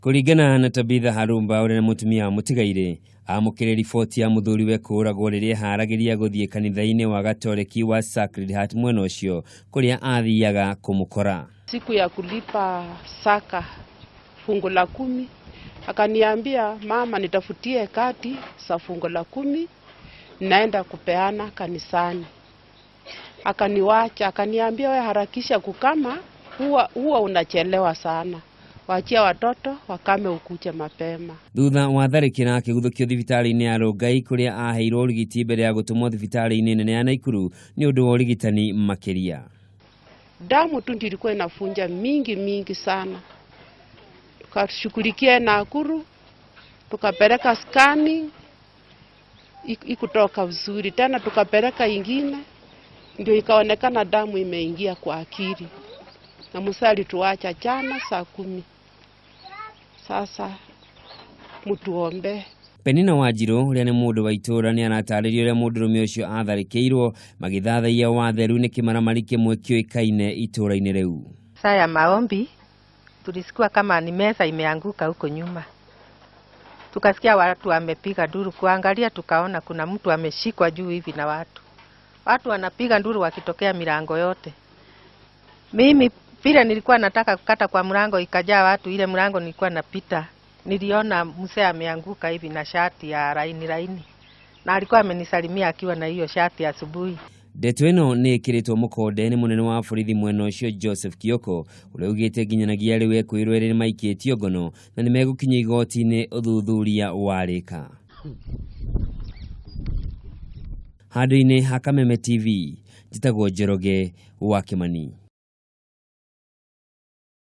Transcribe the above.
Kũringana na Tabitha Harumba ũrĩa nĩ mũtumia wa mũtigairĩ, amũkĩrire riboti ya mũthuriwe kũũragwo rĩrĩa eharagĩria gũthiĩ kanitha-inĩ wa Gatoreki wa Sacred Heart mwena ũcio kũrĩa athiaga kũmũkora. Siku ya kulipa saka fungu la kumi akaniambia, mama, nitafutie kadi za fungu la kumi naenda kupeana kanisani. Akaniwacha, akaniambia we harakisha kukama, huwa unachelewa sana, wachia watoto wakame ukuje mapema. Thutha wa tharĩkĩra akĩguthũkio thibitarĩ-inĩ ya Rongai kũrĩa aheirwo ũrigiti mbere ya gũtũmwo thibitarĩ-inĩ nene ya Naikuru nĩ ũndũ wa ũrigitani makĩria. Damu tu ndio ilikuwa inafunja mingi mingi sana. Tukashughulikia Nakuru, tukapeleka scanning ikutoka vizuri tena, tukapeleka ingine ndio ikaonekana damu imeingia kwa akili, na mzee alituacha jana saa 10. Sasa mtuombe. Penina Wanjirũ ũrĩa nĩ mũndũ wa itũũra nĩ aratarĩria ũrĩa mũndũrũme ũcio atharĩkĩirwo magĩthathaiya watheru nĩ kĩmaramari kĩmwe kĩũĩkaine itũũra-inĩ rĩu. Saa ya maombi tulisikia kama ni meza imeanguka huko nyuma, tukasikia watu wamepiga nduru. Kuangalia tukaona kuna mtu ameshikwa juu hivi na watu, watu wanapiga nduru wakitokea milango yote. Mimi vile nilikuwa nataka kukata kwa mlango, ikajaa watu, ile mlango nilikuwa napita, niliona mzee ameanguka hivi na shati ya laini laini, na alikuwa amenisalimia akiwa na hiyo shati asubuhi. Ndeto ĩno nĩ ĩkĩrĩtwo mũkonde nĩ mũnene wa borithi mwena ũcio Joseph Kioko ũrĩa ugĩte nginyanagia rĩu ekũĩrwo erĩ nĩmaikĩtio ngono na nĩmegũkinyio igoti-inĩ ũthuthuria warĩka. Handũ-inĩ ha Kameme TV, njĩtagwo Njoroge wa Kĩmani.